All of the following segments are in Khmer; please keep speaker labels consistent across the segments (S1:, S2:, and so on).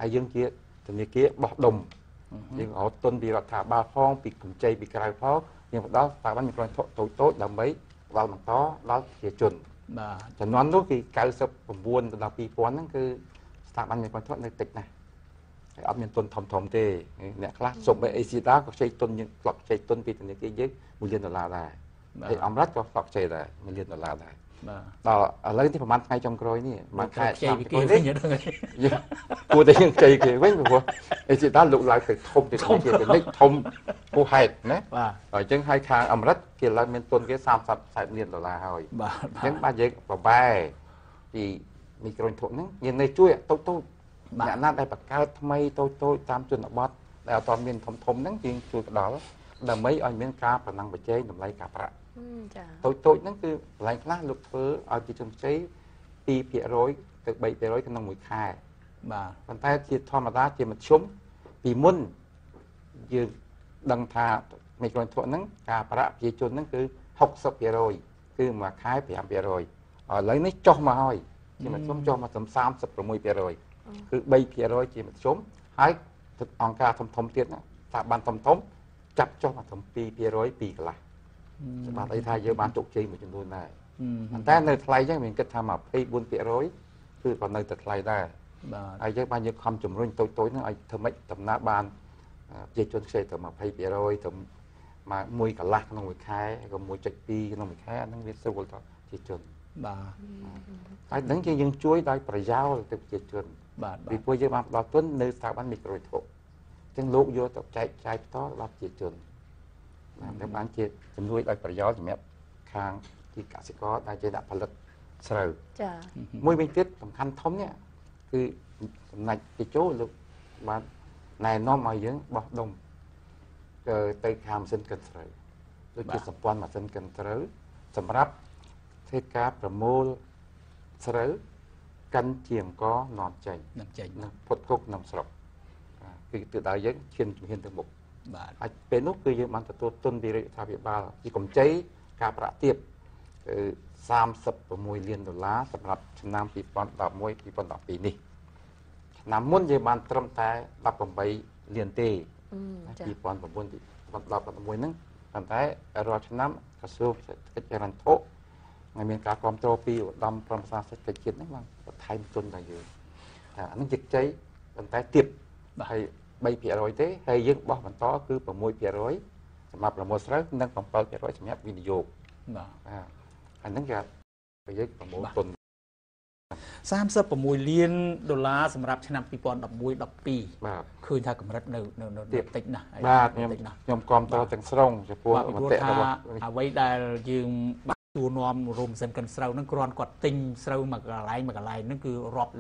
S1: ហើយយើងជាធនាគារបោះដុំយើងរកទុនពីរដ្ឋាភិបាលផងពីកម្ចីពីក្រៅផងយើងផ្ដល់ស្ថាប័នមីក្រូហិរញ្ញវត្ថុតូចៗដើម្បីផ្ដល់បន្តដល់ប្រជាជនបាទចំនួននោះគឺ99ទៅដល់2000ហ្នឹងគឺស្ថាប័នមីក្រូហិរញ្ញវត្ថុនៅតិចណាស់ហើយអត់មានទុនធំធំទេអ្នកខ្លះសូម្បីអេស៊ីដាក៏ខ្ចីទុនយើងធ្លាប់ខ្ចីទុនពីធនាគារយើង1លានដុល្លារដែរហើយអមរដ្ឋក៏ធ្លាប់ខ្ចីដែរ1លានដុល្លារដែរដល់ឥឡូវនេះប្រហែលថ្ងៃចុងក្រោយនេះមួយខែ
S2: ខ្ចីពីគេវិញ
S1: គួរតែយើងខ្ចីគេវិញព្រោះអេស៊ីដាលោកឡើងទៅធំទៅជាពាណិជ្ជធំហួសហេតុណាបាទអញ្ចឹងហើយខាងអមរិតគេឡើងមានទុនគេ30 40លានដុល្លារហើយបាទអញ្ចឹងបាទយើងបបែពីមីក្រូហិរញ្ញវត្ថុហ្នឹងយើងនៅជួយតូចតូចអ្នកណាដែលបង្កើតថ្មីតូចតូចតាមជនបទដែលអត់មានធំធំហ្នឹងយើងជួយផ្ដល់ដើម្បីឲ្យមានការប្រណាំងប្រជែងតម្លៃការប្រាក់ចាតូចតូចហ្នឹងគឺកន្លែងខ្លះលោកធ្វើឲ្យជាជនខ្ចី2%ទៅ3%ក្នុងមួយខែបាទប៉ុន្តែជាធម្មតាជាមធ្យមពីមុនយើងដឹងថាមីក្រូហិរញ្ញវត្ថុហ្នឹងការប្រាក់ប្រជាជនហ្នឹងគឺ60%គឺមួយខែ5%ឥឡូវនេះចុះមកហើយជាមធ្យមចុះមកត្រឹម36%គឺ3%ជាមធ្យមហើយអង្គការធំធំទៀតណាស្ថាប័នធំធំចាប់ចុះមកត្រឹម2% 2កន្លះបាទអីថាយើងបានជោគជ័យមួយចំនួនដែរប៉ុន្តែនៅថ្លៃចឹងមានគិតថា24%គឺក៏នៅតែថ្លៃដែរបាទហើយយើងបានយើងខំជំរុញតូចតូចហ្នឹងឲ្យធ្វើម៉េចដំណើរបានប្រជាជនខ្ចីទៅ20%ទៅមួយកន្លះក្នុងមួយខែក៏1.2ក្នុងមួយខែអាហ្នឹងវាស្រួលដល់ប្រជាជនបាទហើយហ្នឹងជាយើងជួយដោយប្រយោលទៅប្រជាជនបាទពីព្រោះយើងបានផ្ដល់ទុននៅស្ថាប័នមីក្រូហិរញ្ញវត្ថុអញ្ចឹងលោកយកទៅចែកចាយបន្តដល់ប្រជាជនបាទនឹងបានជាជំនួយដោយប្រយោជន៍សម្រាប់ខាងជាកសិករដែលជាអ្នកផលិតស្រូវចាមួយវិញទៀតសំខាន់ធំនេះគឺចំណែកតេជោលោកបានណែនាំឲ្យយើងបោះដុំទៅខាងម៉ាស៊ីនកិនស្រូវដូចជាសម្ព័ន្ធម៉ាស៊ីនកិនស្រូវសម្រាប់ធ្វើការប្រមូលស្រូវកិនជាអង្គនាំចេញនិងផុតគុកក្នុងស្រុកគឺទិសដៅយើងឈានជំហានទៅមុខបាទហើយពេលនោះគឺយើងបានទទួលទុនពីរដ្ឋាភិបាលជាកម្ចីការប្រាក់ទាបគឺ36លានដុល្លារសម្រាប់ឆ្នាំ2011 2012នេះឆ្នាំមុនយើងបានត្រឹមតែ18លានទេ2009 2011ហ្នឹងប៉ុន្តែរាល់ឆ្នាំក្រសួងសេដ្ឋកិច្ចហិរញ្ញវត្ថុហើយមានការគ្រប់គ្រងពីឧត្តមក្រុមប្រឹក្សាសេដ្ឋកិច្ចជាតិហ្នឹងបានបន្ថែមទុនដល់យើងតែអាហ្នឹងជាខ្ចីប៉ុន្តែទាបហើយ3%ទេហើយយើងបោះបន្តគឺ6%សម្រាប់ប្រមូលស្រូវនិង7%សម្រាប់វិនិយោគបាទអាហ្នឹងគេយើងប្រមូលទុន
S2: 36លានដុល្លារសម្រាប់ឆ្នាំ2011 12បាទឃើញថាកម្រិតនៅតិចណាស់
S1: បាទខ្ញុំគាំទ្រទាំងស្រុងចំពោះមតិរបស់
S2: អ្វីដែលយើងបានទួនាំរោមម៉ាស៊ីនកិនស្រូវហ្នឹងគ្រាន់គាត់ទិញស្រូវមួយកន្លែងមួយកន្លែងហ្នឹងគឺរាប់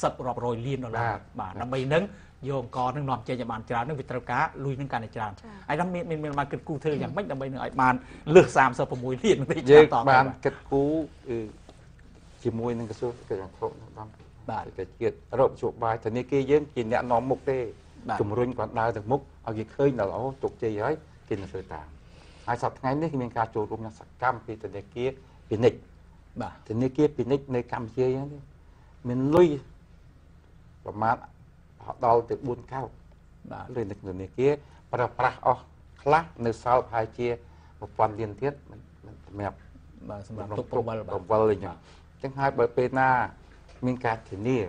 S2: សិបរាប់រយលានដុល្លារបាទដើម្បីនឹងយកអង្គនឹងនាំចេញឲ្យបានច្រើននឹងវាត្រូវការលុយនឹងកាន់តែច្រើនហើយដល់មានបានគិតគូរធ្វើយ៉ាងម៉េចដើម្បីនឹងឲ្យបានលើស36លានទេ
S1: យើងបានគិតគូរជាមួយនឹងក្រសួងកិច្ចការធំដល់បាទកិច្ចជាតិរកជួបបាយធនាគារយើងជាអ្នកនាំមុខទេជំរុញគាត់ដើរទៅមុខឲ្យគេឃើញដល់អូជោគជ័យហើយគេនឹងធ្វើតាមហើយសប្តាហ៍ថ្ងៃនេះគេមានការចូលរួមយ៉ាងសកម្មពីធនាគារពាណិជ្ជបាទធនាគារពាណិជ្ជនៅកម្ពុជាហ្នឹងមានលុយប្រមាណដល់ទៅ4កោតបាទលុយនៅធនាគារប្រើប្រាស់អស់ខ្លះនៅសល់ប្រហែលជា1000លានទៀតសម្រាប់
S2: បាទសម្រាប់ទុកបង្វិល
S1: បង្វិលអញ្ចឹងអញ្ចឹងហើយបើពេលណាមានការធានា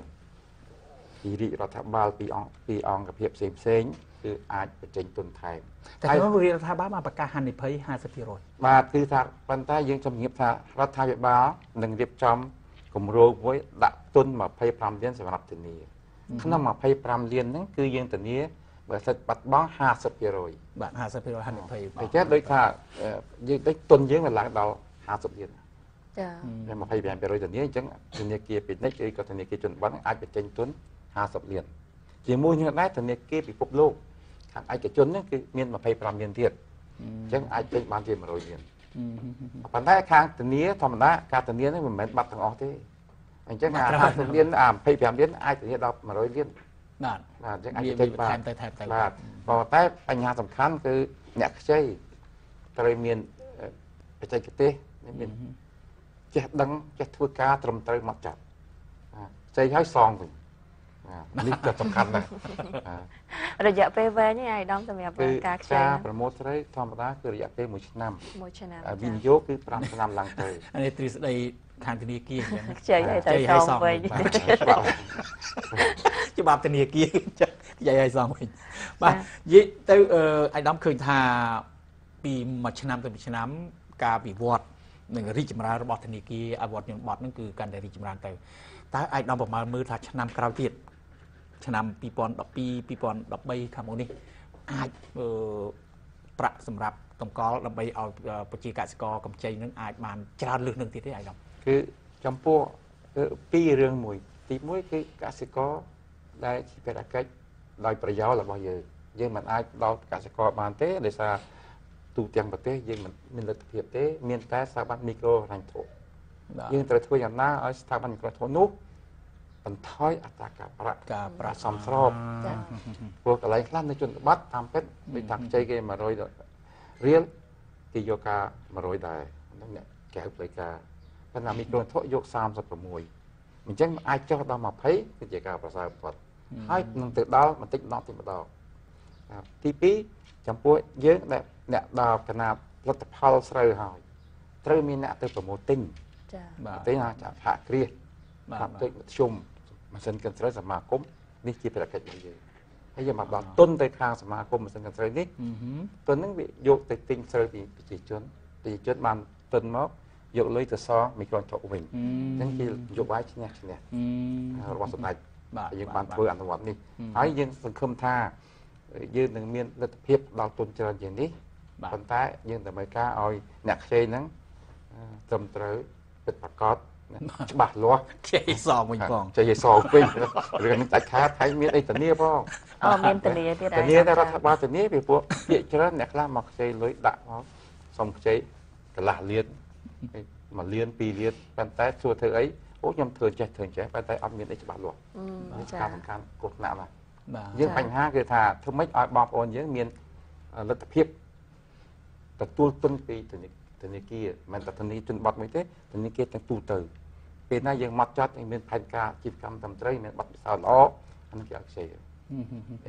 S1: ពីរាជរដ្ឋាភិបាលពីអង្គភាពផ្សេងផ្សេងគឺអាចបញ្ចេញទុនថែម
S2: តែក្នុងរាជរដ្ឋាភិបាលបានប្រកាសហានិភ័យ50%
S1: បាទគឺថាប៉ុន្តែយើងជំរាបថារដ្ឋាភិបាលនឹងរៀបចំគម្រោងមួយដាក់ទុន25លានសម្រាប់ធានាក្នុង25លានហ្នឹងគឺយើងធានាបើសិនបាត់បង់50%
S2: បាទ50%ហានិភ័យ
S1: អញ្ចឹងដូចថាយើងដូចទុនយើងវាឡើងដល់50លានចា25%ធានាអញ្ចឹងធនាគារពាណិជ្ជឬក៏ធនាគារជនបទអាចបញ្ចេញទុន50លានជាមួយនឹងដែរធនាគារពិភពលោកខាងឯកជនហ្នឹងគឺមាន25លានទៀតអញ្ចឹងអាចចេញបានជា100លានប៉ុន្តែខាងធានាធម្មតាការធានាហ្នឹងមិនមែនបាត់ទាំងអស់ទេអញ្ចឹងអា50លានអា25លានអាចធានាដល់100លាន
S2: បាទ
S1: បាទអញ្ចឹងអាចចេញបាន
S2: ថែមទៅថែមទៅ
S1: បាទប៉ុន្តែបញ្ហាសំខាន់គឺអ្នកខ្ចីត្រូវមានបច្ចេកទេសមានចេះដឹងចេះធ្វើការត្រឹមត្រូវមកចាប់ខ្ចីហើយសងវិញ នេះក៏សំខាន់ដែរ
S3: រយៈពេលវែងនេះអាយដាមសម្រាប់ការខ្ចី
S1: ការប្រមូលស្រូវធម្មតាគឺរយៈពេល1ឆ្នាំ
S3: 1ឆ្នាំ
S1: វិនិយោគគឺ5ឆ្នាំឡើងទៅ
S2: នេះទ្រឹស្ដីខាងធនាគារអញ្ចឹង
S3: ខ្ចីឲ្យត្រូវសងវិញ
S2: ច្បាប់ធនាគារខ្ចីឲ្យសងវិញ បាទនិយាយទៅអាយដាមឃើញថាពីមួយឆ្នាំទៅមួយឆ្នាំការវិវត្តនិងរីកចម្រើនរបស់ធនាគារអភិវឌ្ឍជនបទហ្នឹងគឺកាន់តែរីកចម្រើនទៅតើអាយដាមប្រមាណមើលថាឆ្នាំក្រោយទៀតឆ្នាំ2012 2013ខាងមុខនេះអាចប្រាក់សម្រាប់តម្កល់ដើម្បីឲ្យប្រជាកសិករកម្ចីនឹងអាចបានច្រើនលើសនឹងទៀតទេអាយដាម
S1: គឺចំពោះពីររឿងមួយទី1គឺកសិករដែលជាភារកិច្ចដោយប្រយោលរបស់យើងយើងមិនអាចដល់កសិករបានទេដោយសារទូទាំងប្រទេសយើងមិនមានលទ្ធភាពទេមានតែស្ថាប័នមីក្រូហិរញ្ញវត្ថុយើងត្រូវធ្វើយ៉ាងណាឲ្យស្ថាប័នមីក្រូហិរញ្ញវត្ថុនោះបន្ថយអត្រាការប្រាក់
S2: ការប្រាក់
S1: សមស្របព្រោះកន្លែងខ្លះនៅជនបទតាមពិតដូចថាខ្ចីគេ100រៀលគេយកការ100ដែរហ្នឹងអ្នកកែវផ្លូវការប៉ុន្តែមីក្រូហិរញ្ញវត្ថុយក36អញ្ចឹងអាចចុះដល់20គឺជាការប្រសើរបំផុតហើយនឹងទៅដល់បន្តិចម្ដងតិចម្ដងទី2ចំពោះយើងដែលអ្នកដល់កណាផលិតផលស្រូវហើយត្រូវមានអ្នកទៅប្រមូលទិញ
S3: ចា
S1: បាទទិញចាសហគ្រាសបាទដូចមធ្យមម៉ាស៊ីនកិនស្រូវសមាគមនេះជាភារកិច្ចរបស់យើងហើយយើងមកដល់ទុនទៅខាងសមាគមម៉ាស៊ីនកិនស្រូវនេះទុនហ្នឹងវាយកទៅទិញស្រូវពីប្រជាជនប្រជាជនបានទុនមកយកលុយទៅសងមីក្រូហិរញ្ញវត្ថុវិញអញ្ចឹងជានយោបាយឈ្នះឈ្នះរបស់សម្ដេចយើងបានធ្វើអនុវត្តនេះហើយយើងសង្ឃឹមថាយើងនឹងមានលទ្ធភាពដល់ទុនច្រើនជាងនេះប៉ុន្តែយើងតម្រូវការឲ្យអ្នកខ្ចីហ្នឹងត្រឹមត្រូវពិតប្រាកដច្បាស់លាស់
S2: ខ្ចីសងវិញផង
S1: ខ្ចីសងវិញរឿងនេះដាច់ខាតហើយមានអីធានាផង
S3: អូមានធានាទៀត
S1: ធានាតែរដ្ឋបាលធានាពីពួកពាក្យច្រើនអ្នកខ្លះមកខ្ចីលុយដាក់មកសុំខ្ចីកន្លះលាន1លាន2លានប៉ុន្តែសួរធ្វើអីអូខ្ញុំធ្វើចេះធ្វើចេះប៉ុន្តែអត់មានអីច្បាស់លាស់ការសំខាន់គ្រោះថ្នាក់ណាស់យើងបញ្ហាគឺថាធ្វើម៉េចឲ្យបងប្អូនយើងមានលទ្ធភាពទទួលទុនពីធនាគារមិនតែធនាគារជនបទមួយទេធនាគារទាំងទូទៅពេលណាយើងមកចាត់មានផែនការជីវកម្មត្រឹមត្រូវមានបទពិសោធន៍ល្អអានោះគេអត់ខ្ចី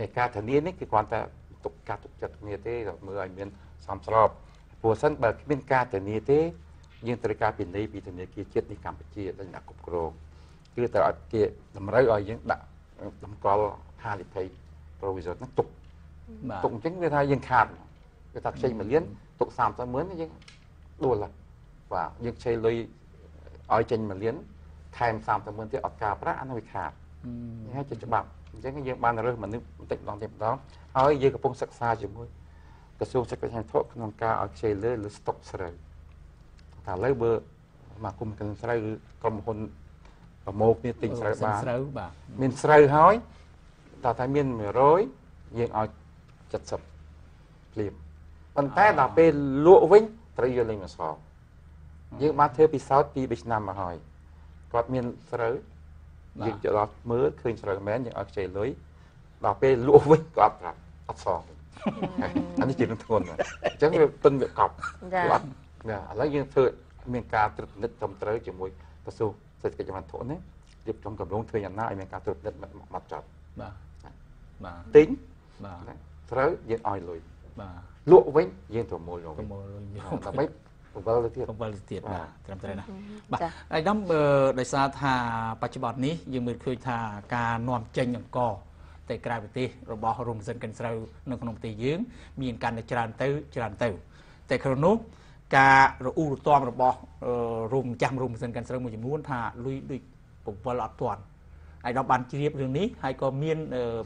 S1: ឯការធានានេះគឺគ្រាន់តែទុកការទុកចិត្តគ្នាទេមើលឲ្យមានសមស្របព្រោះសិនបើគ្មានការធានាទេយើងត្រូវការពិន័យពីធនាគារជាតិនេះកម្ពុជាដែលអ្នកគ្រប់គ្រងគឺត្រូវឲ្យគេតម្រូវឲ្យយើងដាក់តម្កល់ហានិភ័យ provision ហ្នឹងទុកទុកអញ្ចឹងវាថាយើងខាតវាថាខ្ចី1លានទុក30ម៉ឺនយើងដួលហើយបាទយើងខ្ចីលុយឲ្យចេញ1លានថែម30ម៉ឺនទៀតអត់ការប្រាក់អានោះវាខាតនេះហើយជាច្បាប់អញ្ចឹងយើងបានរើសមនុស្សបន្តិចម្ដងទៀតម្ដងហើយយើងកំពុងសិក្សាជាមួយក្រសួងសេដ្ឋកិច្ចហិរញ្ញវត្ថុក្នុងការឲ្យខ្ចីលើលើស្តុកស្រូវតែឥឡូវបើមកគុំកិនស្រូវឬក្រុមហ៊ុនប្រមូលគ្នាទិញស្រូវបានមានស្រូវហើយតើតែមាន100យើងឲ្យ70ភ្លាមប៉ុន្តែដល់ពេលលក់វិញត្រូវយកលេងមកសងយើងបានធ្វើពិសោធន៍ពី3ឆ្នាំមកហើយគាត់មានស្រូវយើងទៅដល់មើលឃើញស្រូវមែនយើងឲ្យខ្ចីលុយដល់ពេលលក់វិញក៏អត់ប្រាប់អត់សងអានេះជារឿងធ្ងន់អញ្ចឹងវាទុនវាកប់អត់ឥឡូវយើងធ្វើមានការត្រួតពិនិត្យត្រឹមត្រូវជាមួយក្រសួងសេដ្ឋកិច្ចហិរញ្ញវត្ថុនេះរៀបចំគម្រោងធ្វើយ៉ាងណាឲ្យមានការត្រួតពិនិត្យម៉ត់ចត់
S2: បាទបាទ
S1: ទិញ
S2: បាទ
S1: ត្រូវយើងឲ្យលុយ
S2: បាទ
S1: លក់វិញយើងប្រមូលលុយ
S2: ប្រមូលលុយ
S1: ដើម្បីបង្វិលទៅទៀត
S2: បង្វិលទៅទៀតបាទត្រឹមត្រូវណាស់បាទហើយដល់ដោយសារថាបច្ចុប្បន្ននេះយើងមើលឃើញថាការនាំចេញអង្ករទៅក្រៅប្រទេសរបស់រោងម៉ាស៊ីនកិនស្រូវនៅក្នុងប្រទេសយើងមានកាន់តែច្រើនទៅច្រើនទៅតែក្នុងនោះការរអ៊ូរទាំរបស់រោងម្ចាស់រោងម៉ាស៊ីនកិនស្រូវមួយចំនួនថាលុយដូចបង្វិលអត់ទាន់ហើយដល់បានជ្រាបរឿងនេះហើយក៏មាន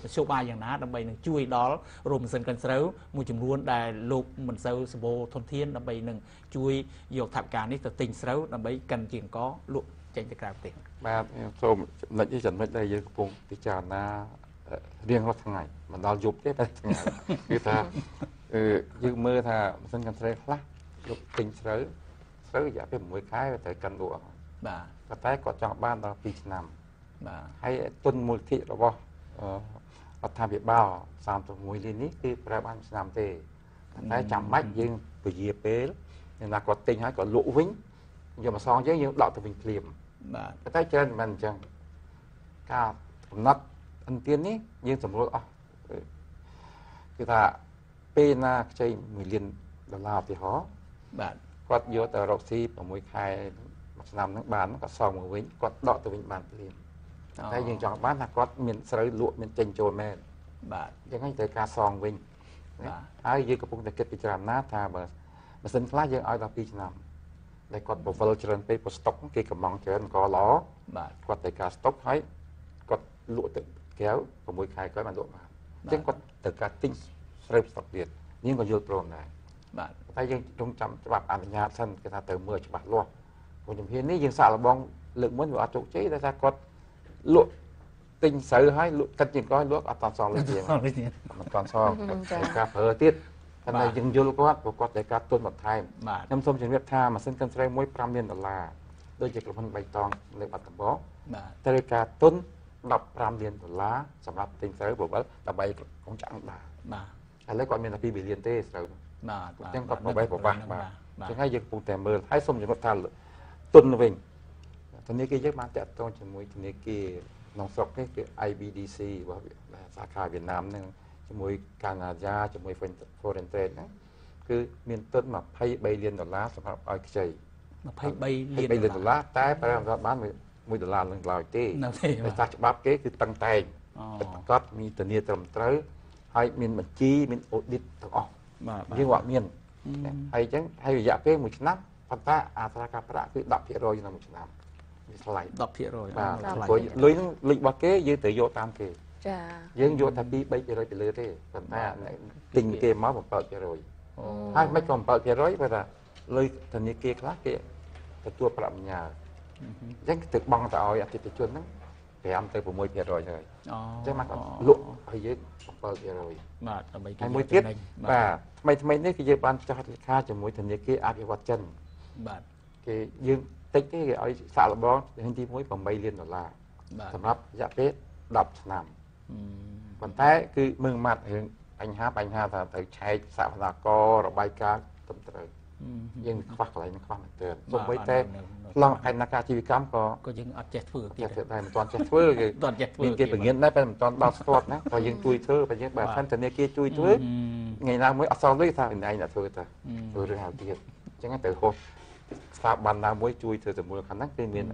S2: មធ្យោបាយយ៉ាងណាដើម្បីនឹងជួយដល់រោងម៉ាស៊ីនកិនស្រូវមួយចំនួនដែលលោកមិនសូវសម្បូរធនធានដើម្បីនឹងជួយយកថវិកានេះទៅទិញស្រូវដើម្បីកិនជាអង្ករលក់ចេញទៅក្រៅប្រទេស
S1: បាទសូមចំណុចនេះចំណុចដែលយើងកំពុងពិចារណារៀងរាល់ថ្ងៃមិនដល់យប់ទេតែថ្ងៃគឺថាយើងមើលថាម៉ាស៊ីនកិនស្រូវខ្លះលោកទិញស្រូវស្រូវរយៈពេល6ខែត្រូវកិនលក់
S2: បាទ
S1: តែគាត់ចង់បានដល់2ឆ្នាំ
S2: បាទ
S1: ហើយទុនមូលនិធិរបស់រដ្ឋាភិបាល36លាននេះគឺប្រើបានឆ្នាំទេតែចាំបាច់យើងពជាពេលណាគាត់ទិញហើយគាត់លក់វិញយកមកសងយើងយើងដកទៅវិញភ្លាម
S2: បាទ
S1: តែច្រើនមិនអញ្ចឹងការកំណត់ ឥណទាននេះយើងសម្រួលអស់គឺថាពេលណាខ្ចី1លានដុល្លារឧទាហរណ៍បាទគាត់យកទៅរកស៊ី6ខែមួយឆ្នាំហ្នឹងបានគាត់សងមកវិញគាត់ដកទៅវិញបានភ្លាមតែយើងចង់បានថាគាត់មានស្រូវលក់មានចេញចូលមែនបាទអញ្ចឹងហើយត្រូវការសងវិញហើយយើងកំពុងតែគិតពិចារណាថាបើម៉ាស៊ីនខ្លះយើងឲ្យដល់2ឆ្នាំដែលគាត់បវលច្រើនពេកព្រោះស្តុកគេកំងច្រើនក៏ល្អបាទគាត់ត្រូវការស្តុកហើយគាត់លក់ទៅក្រៅ6ខែក្រោយបានលក់បានអញ្ចឹងគាត់ត្រូវការទិញស្រូវស្តុកទៀតយើងក៏យល់ព្រមដែរបាទតែយើងរងចាំច្បាប់អនុញ្ញាតសិនគេថាត្រូវមើលច្បាស់លាស់ព្រោះជំហាននេះយើងសាកល្បងលើកមុនវាអត់ជោគជ័យដោយសារគាត់លក់ទិញស្រូវហើយលក់កាត់ជាងកយលក់អត់តសងលុយទៀតមិនតសងការប្រើទៀតតែយើងយល់គាត់ព្រោះគាត់ត្រូវការទុនបន្ថែមខ្ញុំសូមជម្រាបថាម៉ាស៊ីនកិនស្រូវមួយ5លានដុល្លារដូចជាក្រុមហ៊ុនបៃតងនៅបាត់ដំបងត្រូវការទុន15លានដុល្លារសម្រាប់ទិញស្រូវបបិលដើម្បីកងចាក់បាទឥឡូវគាត់មានតែ2ប៊ីលានទេស្រូវបាទអញ្ចឹងគាត់បបេះបបាស់បាទអញ្ចឹងហើយយើងកំពុងតែមើលហើយសូមជម្រាបថាទុនវិញធនាគារយើងបានតាក់ទងជាមួយធនាគារក្នុងស្រុកនេះគឺ IBDC របស់សាខាវៀតណាមហ្នឹងជាមួយកាណាដាជាមួយ Foreign Trade ហ្នឹងគឺមានទុន23លានដុល្លារសម្រាប់ឲ្យខ្ចី23លានដុល្លារតែប្រើអត់បាន1ដុល្លារនឹងឡើយទេតែចាស់ច្បាប់គេគឺតឹងតែងពិតប្រាកដមានធានាត្រឹមត្រូវហើយមានបញ្ជីមាន audit ទាំងអស់យើងអត់មានហើយអញ្ចឹងហើយរយៈពេល1ឆ្នាំប៉ុន្តែអត្រាការប្រាក់គឺ10%ក្នុងមួយឆ្នាំវាថ្លៃ
S2: 10%បាទ
S1: ព្រោះលុយហ្នឹងលុយរបស់គេយើងត្រូវយកតាមគេចាយើងយកតែ2 3%ទៅលើទេប៉ុន្តែទិញគេមក7%ហើយមិនក៏7%បើថាលុយធនាគារខ្លះគេទទួលប្រាក់បញ្ញើអញ្ចឹងទៅបង់ទៅឲ្យអតិថិជនហ្នឹង5ទៅ6%ហើយអញ្ចឹងមកគាត់លក់ឲ្យយើង7%
S2: បាទដើម្បីគេ
S1: មួយទៀតបាទថ្មីថ្មីនេះគឺយើងបានចុះហត្ថលេខាជាមួយធនាគារអភិវឌ្ឍចិនបាទគេយើងតិចទេគេឲ្យសាកល្បងទី1 8លានដុល្លារសម្រាប់រយៈពេល10ឆ្នាំប៉ុន្តែគឺមើងម៉ាត់រឿងបញ្ហាថាត្រូវឆែកសវនកររបាយការណ៍ត្រឹមត្រូវយើងខ្វះកន្លែងខ្វះមែនទែនសូម្បីតែប្លង់ផែនការអាជីវកម្មក៏
S2: យើងអត់ចេះធ្វើទៀត
S1: ដែរមិនទាន់ចេះធ្វើគេ
S2: មិនទាន់ចេះធ្វើ
S1: មានគេបង្រៀនដែរតែមិនទាន់ដល់ស្ទាត់ណាបើយើងជួយធ្វើបើយើងបើផែនធនាគារជួយធ្វើថ្ងៃណាមួយអត់សល់លុយថាឯងអ្នកធ្វើទៅធ្វើរឿងហើយទៀតអញ្ចឹងទៅហូបស្ថាប័នណាមួយជួយធ្វើទៅមួយខាងហ្នឹងគឺមាន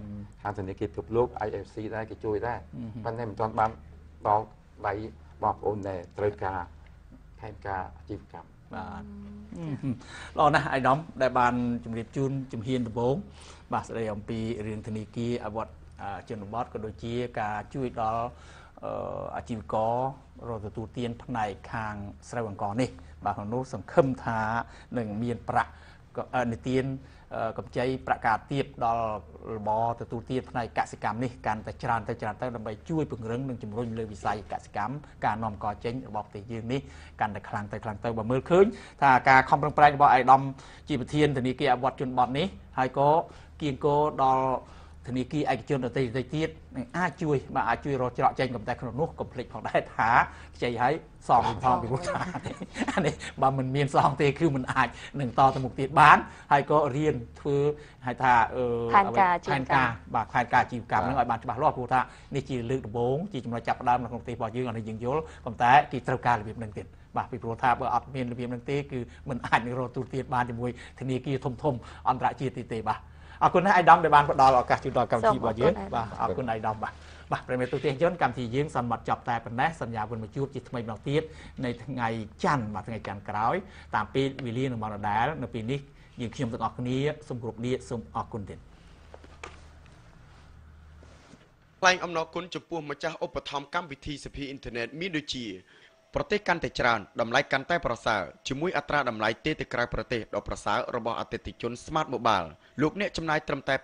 S1: ខាងធនាគារពិភពលោក IFC ដែរគេជួយដែរប៉ុន្តែមិនទាន់បានដល់ដៃបងប្អូនដែលត្រូវការផែនការអាជីវកម្ម
S2: បាទល្អណាស់អាយដាមដែលបានជម្រាបជូនជំហានដំបូងបាទស្ដីអំពីរឿងធនាគារអវត្តជនបទក៏ដូចជាការជួយដល់អាជីវកររកទទួលទានផ្នែកខាងស្រូវអង្ករនេះបាទក្នុងនោះសង្ឃឹមថានឹងមានប្រាក់និទានកម្ចីប្រាក់ការទៀបដល់របរទទួលទានផ្នែកកសិកម្មនេះកាន់តែច្រើនទៅច្រើនទៅដើម្បីជួយពង្រឹងនិងជំរុញលើវិស័យកសិកម្មការនាំកចេញរបស់ប្រទេសយើងនេះកាន់តែខ្លាំងទៅខ្លាំងទៅបើមើលឃើញថាការខំប្រឹងប្រែងរបស់ឯកឧត្តមជាប្រធានធនាគារអវត្តជនបទនេះហើយក៏គៀងគរដល់ធនាគារឯកជនដទៃទៀតនឹងអាចជួយបាទអាចជួយរកច្រកចេញក៏តែក្នុងនោះកុំភ្លេចផងដែរថាខ្ចីឲ្យសងផងពីព្រោះថាអានេះបើមិនមានសងទេគឺមិនអាចនឹងតទៅមុខទៀតបានហើយក៏រៀនធ្វើហៅថា
S3: ផែនការ
S2: បាទផែនការអាជីវកម្មនឹងឲ្យបានច្បាស់លាស់ព្រោះថានេះជាលើកដំបូងជាចំណុចចាប់ផ្ដើមនៅក្នុងប្រទេសរបស់យើងអានេះយើងយល់ក៏តែគេត្រូវការរបៀបនឹងទៀតបាទពីព្រោះថាបើអត់មានរបៀបនឹងទេគឺមិនអាចនឹងរកទូទាត់បានជាមួយធនាគារធំធំអន្តរជាតិទេបាទអរគុណណាស់អាយដាមដែលបានផ្ដល់ឱកាសជូនដល់កម្មវិធីរបស់យើងបាទអរគុណអាយដាមបាទបាទប្រិយមិត្តទូទាំងជនកម្មវិធីយើងសន្មតចប់តែប៉ុណ្ណេះសន្យាវិលមកជួបជាថ្មីម្ដងទៀតនៅថ្ងៃច័ន្ទបាទថ្ងៃច័ន្ទក្រោយតាមពេលវេលានឹងមកដដែលនៅពេលនេះយើងខ្ញុំទាំងអស់គ្នាសូមគោរពលាសូមអរគុណទៀត
S4: ថ្លែងអំណរគុណចំពោះម្ចាស់ឧបត្ថម្ភកម្មវិធីសភាអ៊ីនធឺណិតមានដូចជាប្រទេសកាន់តែច្រើនតម្លៃកាន់តែប្រសើរជាមួយអត្រាតម្លៃទេទៅក្រៅប្រទេសដ៏ប្រសើររបស់អតិថិជន Smart Mobile លោកអ្នកចំណាយត្រឹមតែ